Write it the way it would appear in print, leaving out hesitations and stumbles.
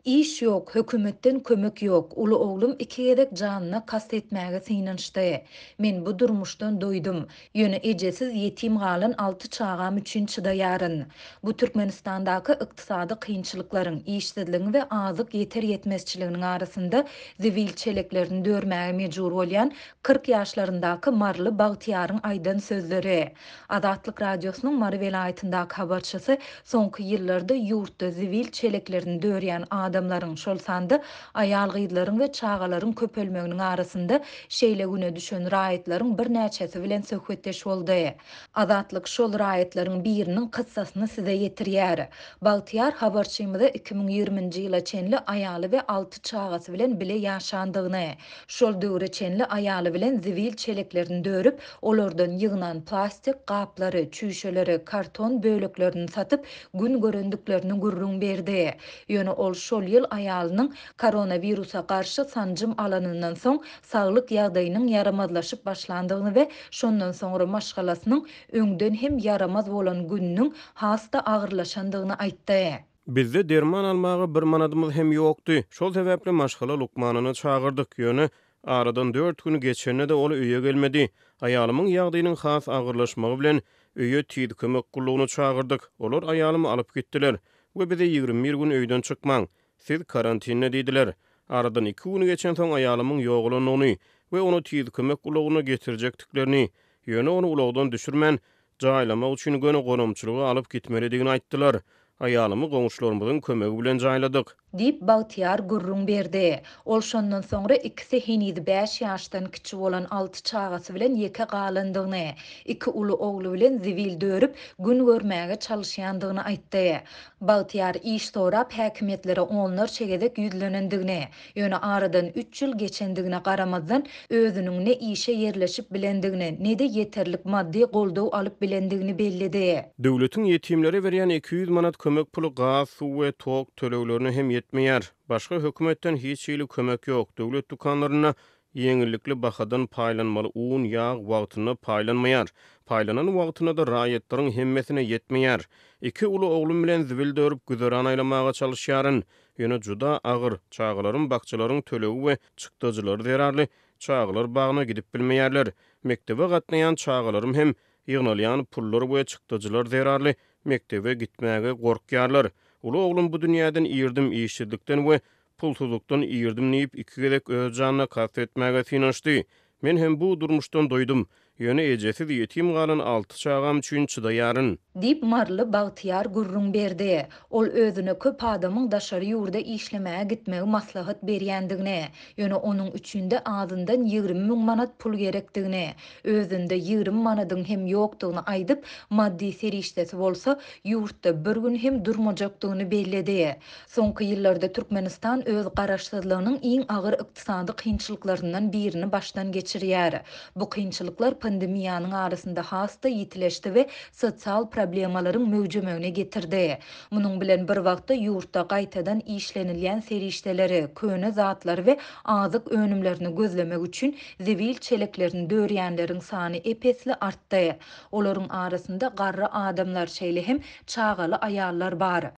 Iş ýok, hökümetden kömek ýok, uly oglum iki gezek janyna kast etmäge synanyşdy. Men bu durmuşdan doýdum. Ýöne ejesiz ýetim galan alty çagam üçin çydaýaryn. Bu Türkmenistandaky ykdysady kynçylyklaryň, işsizligiň we azyk ýeter-ýetmezçiliginiň arasynda zibil çeleklerini dörmäge mejbur bolýan 40 ýaşlaryndaky maryly Bagtyýaryň aýdan sözleri. Azatlyk Radiosynyň Mary welaýatyndaky habarçysy soňky ýyllarda ýurtda zibil çeleklerini dörýän adamlaryň, şol sanda aýal-gyzlaryň we çagalaryň köpelmeginiň arasynda şeýle güne düşen raýatlaryň birnäçesi bilen söhbetdeş boldy. Azatlyk şol raýatlaryň biriniň kyssasyny size ýetirýär. Bagtyýar habarçymyza 2020-nji ýyla çenli aýaly we alty çagasy bilen bile ýaşandygyny, şol döwre çenli aýaly bilen zibil çeleklerini dörüp, olardan ýygnan plastik gaplary, çüýşeleri, karton böleklerini satyp gün görendiklerini gürrüň berdi. Ýöne ol şol ýyl aýalynyň koronawirusa garşy sanjym alanyndan soň saglyk ýagdaýynyň ýaramazlaşyp başlandygyny we şondan soňra maşgalasynyň öňden hem ýaramaz bolan gününiň has-da agyrlaşandygyny aýtdy. Bizde derman almaga bir manadymyz hem ýokdy. Şol sebäpli maşgala lukmanyny çagyrdyk. Ýöne aradan dört gün geçende-de ol öýe gelmedi. Aýalymyň ýagdaýynyň has agyrlaşmagy bilen, öýe tiz kömek gullugyny çagyrdyk. Olar aýalymy alyp gitdiler we bize 21 gün öýden çykmaň, siz karantinde diýdiler. Aradan iki gün geçensoň aýalymyň ýogalandygyny we ony tiz kömek ulagynda getirjekdiklerini, ýöne ony ulagdan düşürmän, jaýlamak üçin göni gonamçylyga alyp gitmelidigini aýtdylar. Aýalymy goňşularymyzyň kömegi bilen jaýladyk. Diýip, Bagtyýar gürrüň berdi. Ol şondan soňra ikisi heniz bäş ýaşdan kiçi bolan alty çagasy bilen ýeke galandygyny, iki uly ogly bilen zibil dörüp, gün görmäge çalyşýandygyny aýtdy. Bagtyýar iş sorap häkimiýetlere onlarça gezek ýüzlenendigini, ýöne aradan üç ýyl geçendigine garamazdan, özüniň ne işe ýerleşip bilendigini, ne-de ýeterlik maddy goldaw alyp bilendigini belledi. Döwletiň ýetimlere berýän 200 manat kömek puly gaz, suw we tok töleglerine hem ýetmeýär. Başga hökümetden hiç hili kömek ýok. Döwlet dükanlarynda Ýeňillikli bahadan paýlanmaly un, ýag wagtynda paýlanmaýar. Paýlanan wagtynda-da raýatlaryň hemmesine ýetmeýär. Iki uly oglum bilen zibil dörüp güzeran aýlamaga çalyşýaryn. Ýöne juda agyr. Çagalarym bakjalaryň tölegi we çykdajylary zerarly çagalar bagyna gidip bilmeýärler. Mekdebe gatnaýan çagalarym hem ýygnalýan pullar we çykdajylar zerarly mekdebe gitmäge gorkýarlar. Uly oglum bu dünýäden irdim, işsizlikden we Pulsuzlykdan irdim diýip, iki gezek öz janyna kast etmäge synanyşdy. Men hem bu durmuşdan doýdum. Ýöne ejesiz ýetim galan alty çagam üçin çydaýaryn. Diýip, maryly Bagtyýar gürrüň berdi. Ol özüne köp adamyň daşary ýurda işlemäge gitmegi maslahat berýändigini, ýöne onuň üçin-de azyndan 20 müň manat pul gerekdigini, özünde 20 manadyň hem ýokdugyny aýdyp, maddy serişdesi bolsa, ýurtda bir gün hem durmajakdygyny belledi. Soňky ýyllarda Türkmenistan öz garaşsyzlygynyň iň agyr ykdysady kynçylyklaryndan birini başdan geçirýär. Bu kynçylyklar pandemiýanyň arasynda has-da ýitileşdi we sosial problemalaryň möwjemegine getirdi. Munuň bilen bir wagtda ýurtda gaýtadan işlenilýän serişdeleri, köne zatlary we azyk önümlerini gözlemek üçin zibil çeleklerini dörýänleriň sany ep-esli artdy. Olaryň arasynda garry adamlar, şeýle hem çagaly aýallar bar.